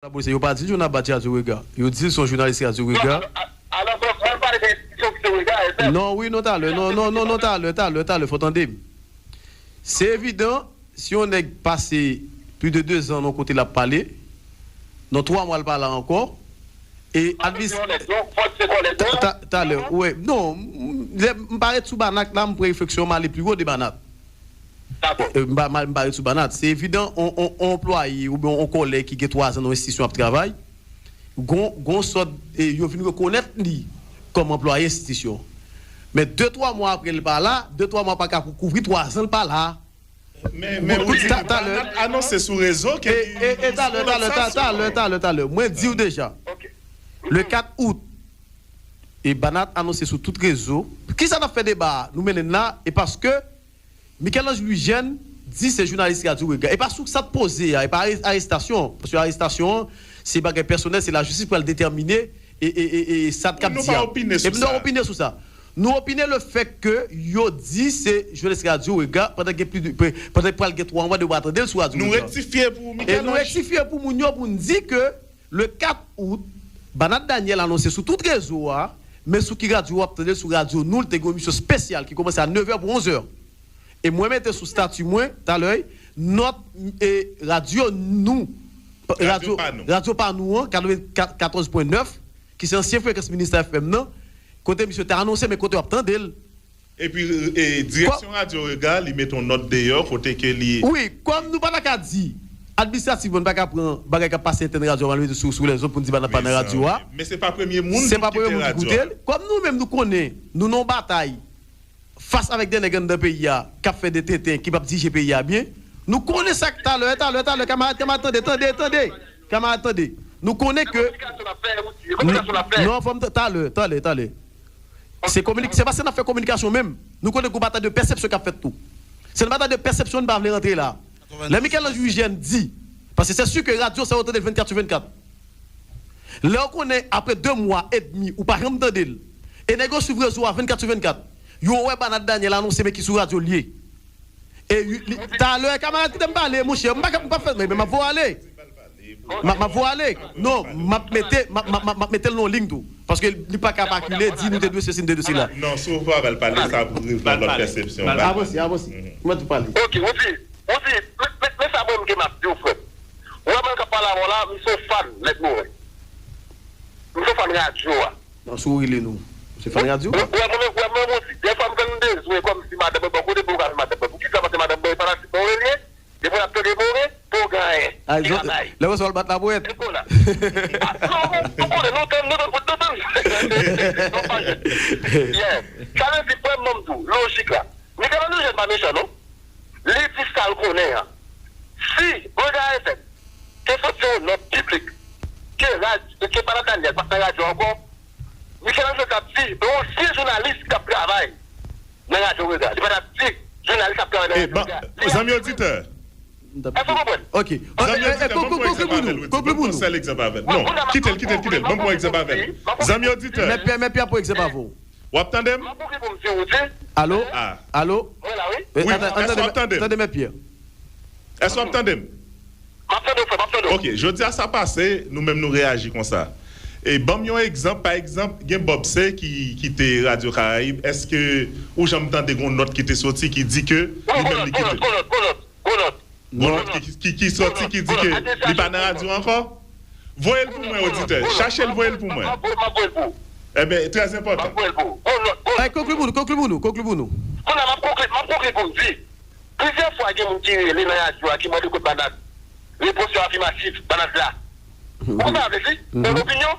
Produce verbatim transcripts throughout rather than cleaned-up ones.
Yo pa di John Abat Radio Regard. Yo di l se yon jounalis Radio Regard. Alò, mwen pale de enstitisyon ki se Regard F M. Non, wi, non, talè. Non, non, non, non, talè, talè, talè, fò tande m. Se evidan, si yon nèg pase plis de dezan nan yon kote l ap pale, nan twa mwa l pa la ankò, e admis... Talè, wi, non, m pa ret sou Banat la, m pran refleksyon, m ale pi wo de Banat. M pa, m pa ret sou Banat. Se evidan, on, on, on anplwaye oubyen on kòlèg ki gen twa zan nan yon enstitisyon ap travay, gon, gon sòt, e, yo vin rekonèt li kòm anplwaye enstitisyon. Men de twa mwa apre l pa la, de twa mwa pa ka pou kouvri twa zan l pa la. Men, men ou di Banat anonse sou rezo ke li, li sou lòt stasyon. Talè, talè, talè, talè. Mwen di w deja. Le kat out, e Banat anonse sou tout rezo. Kisa n ap fè deba a? Nou mennen l la, e paske Michel-Ange Louis-Jeune di se jounalis Radyo Regard. E pa sou sa k poze a, e pa are-, arestasyon. Paske arestasyon an, se bagay pèsonèl, se lajistis pral detèmine e, e, e, e sa k ap di a. Nou pa opine sou sa. Epi nou opine sou sa. Nou opine le fèt ke yo di se jounalis Radyo Regard pandan gen plis de, pandan pral gen twa mwa depi w pa tande l sou Radyo Regard. Nou rektifye pou Michel-Ange. E nou rektifye pou moun yo pou n di ke le kat out, Banat Daniel anonse sou tout rezo a, men sou ki radyo w ap tande l, sou Radyo Nou, l te gen yon emisyon espesyal ki kòmanse a nevè pou onzè. E mwen mete sou stati mwen, talè, nòt, e, Radyo Nou, Radyo, Radyo Pa Nou an, katrevennkatòz pwen nèf, ki se ansyen frekans Ministè F M nan, kote misye te anonse, men kote w ap tande l. Epi, e, direksyon Radyo Regard, li mete yon nòt deyò, kote ke li... Wi, kòm nou pa ta ka di, administrativman, nou pa ka pran bagay k ap pase entèn radyo a, nou mete sou, sou lèzòt pou n di Banat pa nan radyo a. Men se pa premye moun ki koute l. Kòm nou menm, nou konnen, nou nan yon batay, fas avèk de nèg anndan peyi a k ap fè de tenten, ki p ap dirije peyi a byen. Nou konnen sa k talè, talè, talè, kamarad, kamarad, tande, tande, tande. Kamarad, tande. Nou konnen ke... Non, fò m ta-, talè, talè, talè. Se kominik-, se pa se n ap fè kominikasyon menm. Nou konnen gon batay de pèsepsyon k ap fèt tou. Se yon batay de pèsepsyon, n pa vle rantre la. Lè Michel-Ange Louis-Jeune di, paske se si ke radyo sa yo tande l vennkat sou vennkat. Lè w konnen apre de mwa edmi ou pa janm tande l, e nèg yo swiv rezo a vennkat sou vennkat, yo wè Banat Daniel anonse men ki sou radyo l ye. E li, talè, kamarad, kite m pale, monchè, m pa, m pa fè, men, men m ap voye ale. M ap, m ap voye ale. Non, m ap mete, m ap, m ap, m ap, m ap mete l nan yon liy tou. Paske li pa ka pakile, di nou te dwe sesi, nou te dwe sela. Non, si w pa ba l pale, sa pou rive yon lòt pèsepsyon. Avanse, avanse. M ap tou pale. Ok, ou di, ou di, men, men, men sa mwen m gen m ap di w, frè m. Ou wè mwen k ap pale avè w la, m se yon fan Nèg Moren. M se yon fan radyo a. Non, si w rele nou. Ou se fan radyo? Ou wè mwen, ou wè mwen, ou di, dèfwa m fè m bezwen kòmsi madanm mwen bò kote pou w ka fè madanm mwen. Poukisa? Paske madanm mwen e fanatik Moren li ye. Depi w ap tande Moren, pou w gen anyen. Lè w resevwa l bat labwèt. Ou konnen, nou tann, nou tann, nou tann. Non, pa jis. Yeah. Sa vle di, frè m, ban m di w, lojik la. Michel-Ange Louis-Jeune pa mechan, non. Li di sa l konnen an. Si Regard F M te soti yon nòt piblik ke rad-, ke Banat Daniel pa t nan radyo ankò, Michel-Ange t ap di, yon ansyen jounalis k ap travay nan Radyo Regard. Li pa t ap di jounalis k ap travay nan Radyo Regard. Zanmi oditè. Èske w konprann? Ok. Zanmi oditè, ban m pran egzanp avè l, Rudy. Ban m pran sèl egzanp avè l. Non, kite l, kite l, kite l. Ban m pran egzanp avè l. Zanmi oditè. Mèt Pyè, Mèt Pyè pran egzanp avè w. W ap tande m? Alo? Alo? Alo? Wi, èske w ap tande m? Tande Mèt Pyè. Èske w ap tande m? M ap tande w, frè, m ap tande w. Ok, jodi a sa pase, nou menm nou reyaji konsa. E ban m yon egzanp, pa egzanp, gen Bob C ki, ki te Radyo Karayib. Èske ou janm tande gon nòt ki te soti ki di ke li menm li kite? Gon nòt, gon nòt, gon nòt, gon nòt. Gon nòt ki, ki, ki soti ki di ke li pa nan radyo ankò? Voye l pou mwen, oditè. Chache l, voye l pou mwen. M ap voye l pou ou. Enben, trè enpòtan. M ap voye l pou ou. Gon nòt, gon nòt. Konkli pou nou, konkli pou nou, konkli pou nou. Kounye a, m ap konkli, m ap konkli pou m di. Plizyè fwa gen moun ki rele nan radyo a ki mande kot Banat. Repons yo afimatif, Banat la. Ou konprann sa m vle di? Yon opinyon?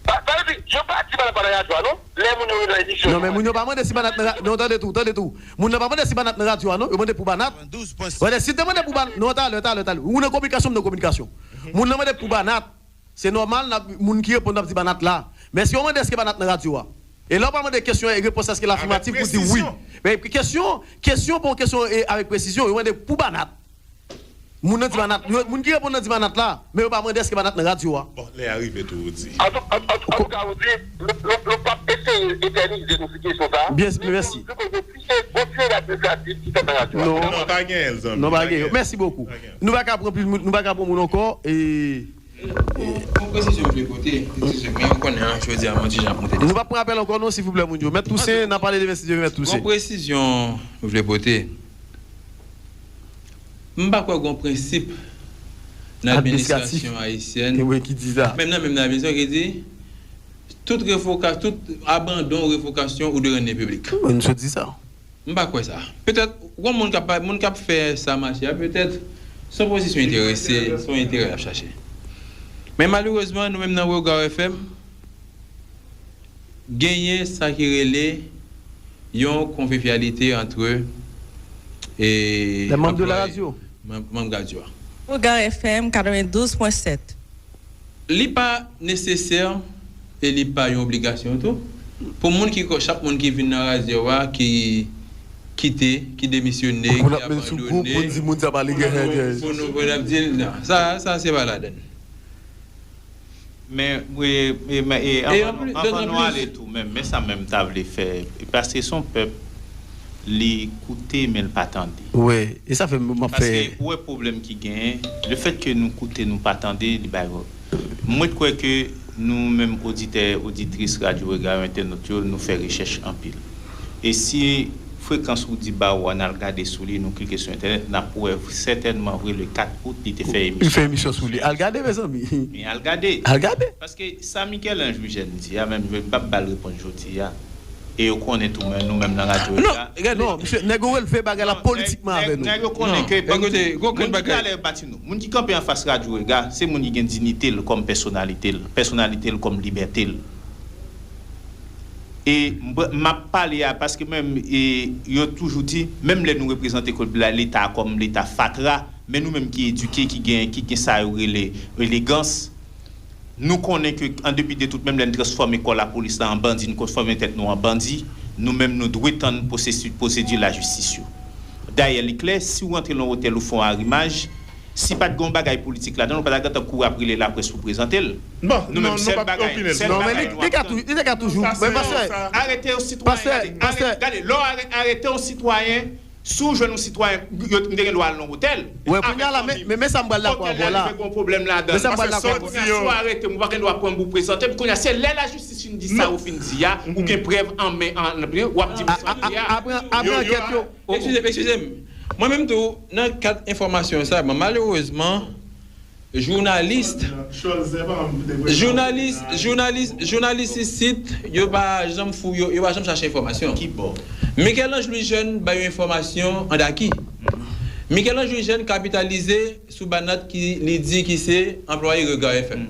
Sa, sa vle di, yo pa di Banat pa nan radyo a, non. Lè moun yo rele nan emisyon yo. Non, men moun yo pa mande si Banat nan ra-, non, tande tou, tande tou. Moun nan pa mande si Banat nan radyo a, non. Yo mande pou Banat. Tande, si te mande pou Banat, non, talè, talè, talè. Ou nan kominikasyon, m nan kominikasyon. Moun nan mande pou Banat. Se nòmal, n ap, moun ki reponn, n ap di Banat la. Men èske yo mande èske Banat nan radyo a? E lè w pa mande kesyon e repons èske l afimatif, ou di wi. Men kesyon, kesyon pa yon kesyon e avèk presizyon, yo mande pou Banat. Moun nan di Manat, yo- moun ki reponn nan di Manat la, men yo pa mande èske Manat nan radyo a. Bon, lè a rive tou, ou di. Antouka, ou di, nou p ap eseye etènize nou sou kesyon sa a. Bon, ti erè administratif ki fèt nan radyo a. Non, pa gen, zanmi. Non, pa gen. Mèsi bokou. Nou pa ka pran plis moun, nou pa ka pran moun ankò. E... Yon presizyon m vle pote, ekskize m, men ou konnen, jodi a, m yon ti jan ap monte desann. Nou p ap pran apèl ankò, non, silvouplè, moun yo. Mèt Tousen, n a pale de Mèt Tousen. Yon presizyon m vle pote. M pa kwè gen yon prensip nan administrasyon ayisyèn, menm nan menm nan administrasyon ki di tout revoka, tout abandon, revokasyon, ou dwe rann li piblik. M sot di sa. M pa kwè sa. Petèt, yon moun k ap, moun k ap fè sa mache a, petèt, se yon pozisyon enterese, se yon enterè l ap chache. Men malerezman, nou menm nan Regard F M, genyen sa ki rele yon konvivyalite antre e... Les membres de la radio. Manm radyo a. Regard F M katrevendouz pwen sèt. Li pa nesesè e li pa yon obligasyon tou pou moun ki, chak moun ki vin nan radyo a, ki kite, ki demisyone, ki abandone. Pou nou, pou n ap di l, non, sa, sa se pa ladann. Men, wi, e, men, e, anvan nou, anvan nou ale tou, men, men sa menm ta vle fè, paske se yon pèp, li koute, men l pa tande. Wi, e sa fè m ap fè. Paske, ou wè pwoblèm ki genyen, lefètke nou koute, nou pa tande, li bay. Mwen kwè ke nou menm oditè, oditris Radyo Regard, entènot yo, nou fè rechèch anpil. E si frekans Roody Bawo a, n al gade sou li, nou klike sou entènèt, n ap wè sètènman vre le kat out, li te fè emisyon. Li fè emisyon sou li. Al gade, mezanmi. Men al gade. Al gade. Paske sa Michel-Ange Eugène di a, menm m p ap ba l repons jodi a. E yo konnen tou, men nou menm nan radyo yo la. Non, gade, non, misye, nèg yo relve bagay la politikman avè nou. Nèg yo konnen ke, kote, kote bagay. Moun ki talè bati nou, moun ki kanpe anfas Radyo Rega, se moun ki gen diyite l kòm pèsonalite l, pèsonalite l kòm libète l. E m ap pale a, paske menm, e, yo toujou di, menm lè nou reprezante kòm Leta kòm Leta fatra, men nou menm ki edike, ki gen, ki gen sa yo rele elegans, nou konnen ke, an depi de tout, menm lè n transfòme kò lapolis la an bandi, n transfòme tèt nou an bandi, nou menm nou dwe tann pwosesi, pwosedi lajistis yo. Dayè, li klè, si w rantre nan yon otèl ou fè yon arimaj, si pa t gen yon bagay politik ladan l, ou pa ta gentan kouri ap rele laprès pou prezante l. Nou menm, sèl bagay, sèl bagay nou ap tann. Li te ka toujou, men pastè, arete yon sitwayen, gade, gade, lè w arete yon sitwayen, si w jwenn yon sitwayen, m te gen dwa al nan otèl. Wè, kounye a la, men, men sa m pral dakò avè w la. Otèl la, li fè gen yon pwoblèm ladan l. Men sa m pral dakò avè w. Paske sa w di yo, si w arete m, ou pa gen dwa pran m pou w prezante m. Kounye a, se lè lajistis fin di sa ou fin di a, ou gen prèv an men, an, w ap di m sa w di a. Apre, apre ankèt yo. Eskize m, eskize m. Mwen menm tou, nan kad enfòmasyon sa, bon, malerezman, jounalis, jounalis, jounalis, jounalis isit, yo pa janm fou, yo, yo pa janm chache enfòmasyon. Ki bò? Michel-Ange Louis Jeune bay yon enfòmasyon an daki. Michel-Ange Louis Jeune kapitalize sou Banat ki li di ki se anplwaye Regard F M.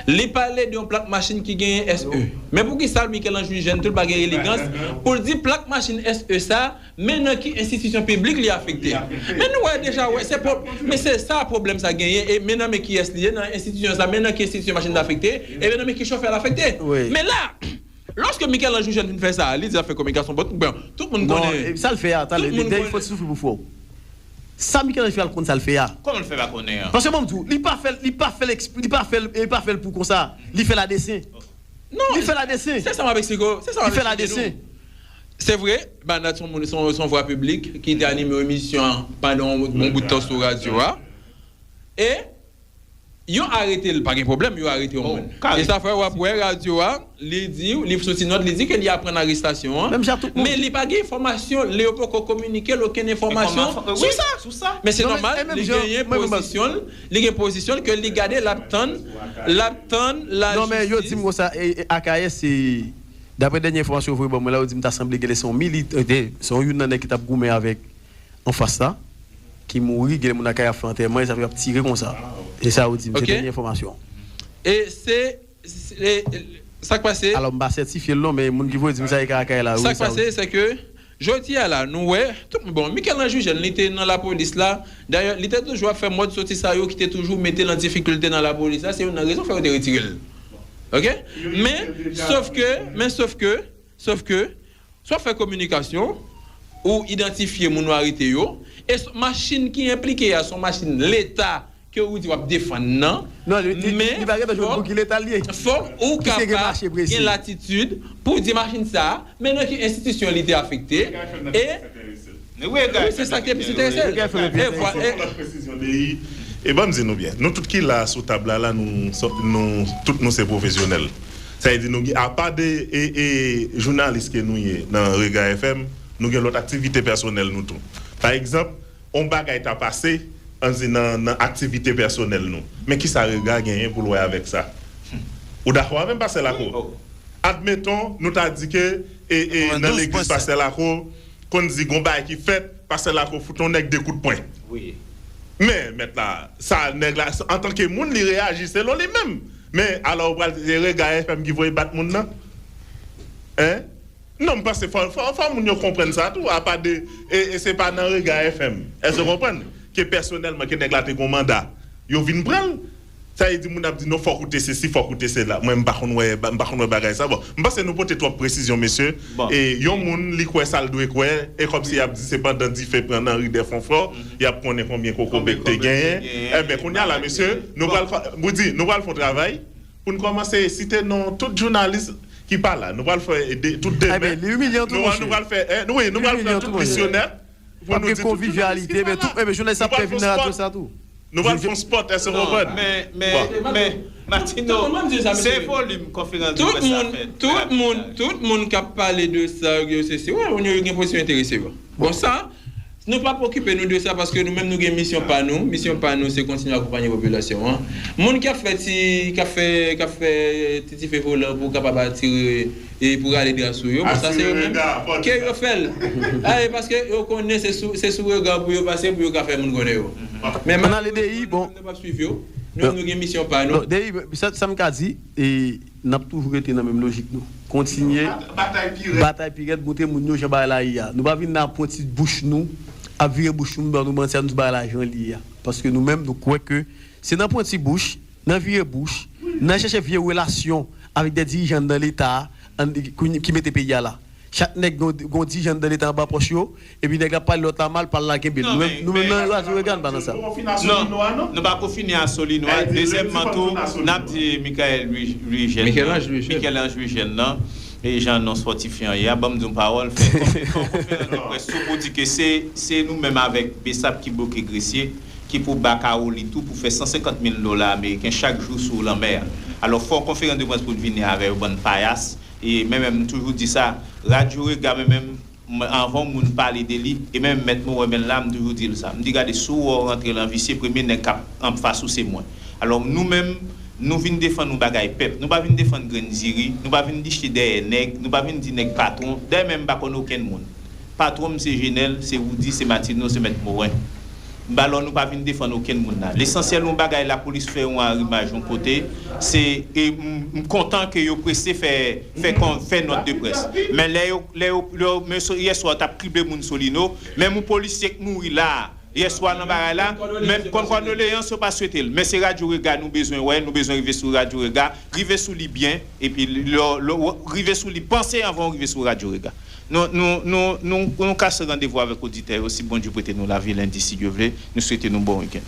Li pale de yon plak machin ki genyen S E. Men poukisa Michel-Ange Louis Jeune tou l pa gen elegans pou l di plak machin S E sa, men nan ki enstitisyon piblik li afekte? Men nou wè deja, wè, se pwob-, men se sa pwoblèm sa genyen, e men nan men kiyès li ye, nan enstitisyon sa, men nan ki enstitisyon machin nan afekte, e men nan men ki chofè l afekte. Men la, lòske Michel-Ange Louis Jeune fin fè sa, li di l ap fè kominikasyon, bon, bon, tout moun konnen. Non, sa l fè a, talè, dèyè fò ti soufri pou fè w. Sa Michel-Ange fè a, l konn sa l fè a. Kòman l fè pa konnen an? Paske bon, m di w, li pa fè l, li pa fè l eksp-, li pa fè l, li pa fè l pou konsa. Li fè l a desen. Non, li fè l a desen. Se sa m ap eksplike w, se sa m ap eksplike nou. Li fè l a desen. Se vre, Banat se yon moun, se yon, se yon vwa piblik ki te anime yon emisyon pandan yon bon bout tan sou radyo a. E yo arete l, pa gen pwoblèm, yo arete yon moun. E sa fè w ap wè radyo a, li di, li soti nòt, li di ke li aprann arestasyon an, men li pa gen enfòmasyon, li yo poko kominike l okenn enfòmasyon sou sa. Men se nòmal, li genyen pozisyon l, li gen pozisyon l ke li gade, l ap tann, l ap tann lajistis. Non, men yo di m konsa, e, e, Akayè, se, daprè dènye enfòmasyon yo voye ban mwen la, yo di m ta sanble genlè se yon milit-, e, se yon youn nan nèg ki t ap goumen avèk anfas la, ki mouri, genlè moun Akayè ap fè antèman, e sa fè y ap tire konsa. Se sa yo di m, se dènye enfòmasyon. E se, se, e, sa k pase? Alò, m pa sètifye l non, men moun ki voye di m sa, e ka Akayè la, wi, sa yo di. Sa k pase, se ke, jodi a la, nou wè, tout, bon, Michel-Ange Eugène, li te nan lapolis la, dayè, li te toujou ap fè mòd soti sa yo ki te toujou mete l an difikilte nan lapolis la, se youn nan rezon k fè yo te retire l. Oke? Men, sof ke, men sof ke, sof ke, si w ap fè kominikasyon, ou idantifye moun ou arete yo, e s- machin ki enplike a, se yon machin Leta ke ou di w ap defann nan, Non, li, li, men li pa gentan jwenn fòk, pou ki Leta l ye. fòk ou Piske gen kapab mache presi. Gen latitid pou w di machin sa a, men nan ki enstitisyon li te afekte, e Wi, se sa ki te plis enterese l. Gen fè E vwa- e- Lòt presiyon de e ban m di nou byen, nou tout ki la sou tab la, la nou, sò- nou tout nou se pwofesyonèl. Sa vle di nou gen, apa de e, e jounalis ke nou ye nan Rega F M, nou gen lòt aktivite pèsonèl nou tou. Pa egzanp, yon bagay ta pase, ann di nan, nan aktivite pèsonèl nou. Men kisa Rega genyen pou l wè avèk sa? Ou dakò avè m, pastè Lako? Admeton, nou ta di ke e, e, nan legliz pastè Lako, konn di gon bagay ki fèt, pastè Lako fout yon nèg de kout pwen. Men, mèt la, sa nèg la, antanke moun, li reyaji selon li menm. Men, alò, ou pral, se Rega F M ki voye bat moun nan? Hein? Non, m panse fò, fò, fò moun yo konprann sa tou, apa de, e, e se pa nan Rega F M. Èske w konprann? Ke pèsonèlman, ke nèg la te gon manda. Yo vin pran l. Sa vle di moun ap di non, fòk ou te sesi, fòk ou te sela. Mwen, m pa konn wè, m pa konn wè bagay sa. Bon, m panse nou pote twòp presizyon, mesye. E yon moun, li kwè sa l dwe kwè, e kòmsi y ap di se pandan dife pran nan ri Dèfonfò, y ap konnen konbyen koko bèk te genyen. Enben, kounye a la, mesye, nou pral fè, Boudy, nou pral fè yon travay pou n kòmanse site non tout jounalis ki pa la. Nou pral fè de- tout demen. Li imilyan tou, Nou pral, nou pral fè, eh, nou, wi, nou pral fè yon tout kesyonè. Pou nou di tout jounalis ki pa la. Enben, jounalis ap fè vin nan radyo sa tou. Nou pral fè yon spot, èske w konprann? Men, men, men, Martino, se volim konferans de près la fèt. Tout moun, tout moun k ap pale de sa, yo se si, wè, moun yo gen pozisyon enterese yo. Bon, sa, nou p ap okipe nou de sa paske nou menm nou gen misyon pa nou. Misyon pa nou se kontinye akonpanye popilasyon an. Moun k ap fè ti, k ap fè, k ap fè ti dife volan pou kapab atire e pou rale dra sou yo. Bon, sa se yo menm. Ke yo fè l. Ae, paske yo konnen se sou, se sou Rega pou yo pase pou yo ka fè moun konnen yo. Men Ann ale Deyi, bon. Nou p ap swiv yo. Nou, nou gen misyon pa nou. Deyi, sa, sa m ka di, e, n ap toujou rete nan menm lojik nou. Kontinye batay pi rèd, montre moun yo jan bagay la ye a. Nou pa vin la ap pran ti bouch nou, ap vire bouch nou, ban nou manti, ap di bagay la jan li ye a. Paske nou menm, nou kwè ke se nan pran ti bouch, nan vire bouch, nan chèche vye relasyon avèk de dirijan anndan Leta a, ki mete peyi a la. Chak nèg gon, gon dirijan anndan Leta anba pòch yo, epi nèg la pale lòt la mal, pral la kenbe l. Nou menm, nou menm nan Radyo Rega, n pa nan sa. Non, nou pa konfine a Solino a. Dezyèmman tou, n ap di Michael Louis Eugène. Michel-Ange Louis Eugène nan. E jan non spòtif an ye a, ban m di yon pawòl, fè yon konferans de près tou pou di ke se, se nou menm avèk BSAP ki bloke Gresye, ki pou ba Kawoli tou pou fè san senkant mil dola ameriken chak jou sou lanmè a. Alò, fè yon konferans de près pou n vini avè yon bann payas. E men menm, m toujou di sa, Radyo Rega, men menm, anvan moun pale de li, e menm Mèt Moren menm la, m toujou di l sa. M di, gade, si w wè w rantre lan visye, premye nèg k ap anfas ou se mwen. Alò, nou menm, nou vin defann yon bagay pèp. Nou pa vin defann grenn diri, nou pa vin niche dèyè nèg, nou pa vin di nèg patwon. Dayè menm m pa konn okenn moun. Patwon m se Jenèl, se Woody, se Martino, se Mèt Moren. Alò, nou pa vin defann okenn moun la. Lesansyèl yon bagay lapolis fè yon arimaj yon kote, se, e m, m kontan ke yo prese fè, fè, fè nòt de près. Men lè yo, lè yo, lè yo, men yèswa t ap krible moun Solino, menm yon polisye k mouri la a, yèswa nan bagay la, men konn kondoleyans yo pa swete l. Men se Radyo Rega nou bezwen wè, nou bezwen rive sou Radyo Rega, rive sou li byen, epi lè, lè, rive sou li, panse anvan w rive sou Radyo Rega. Nou, nou, nou, nou, nou kase randevou avèk oditè yo, si Bondye prete nou lavi lendi, si Dye vle, nou swete nou bon wikenn.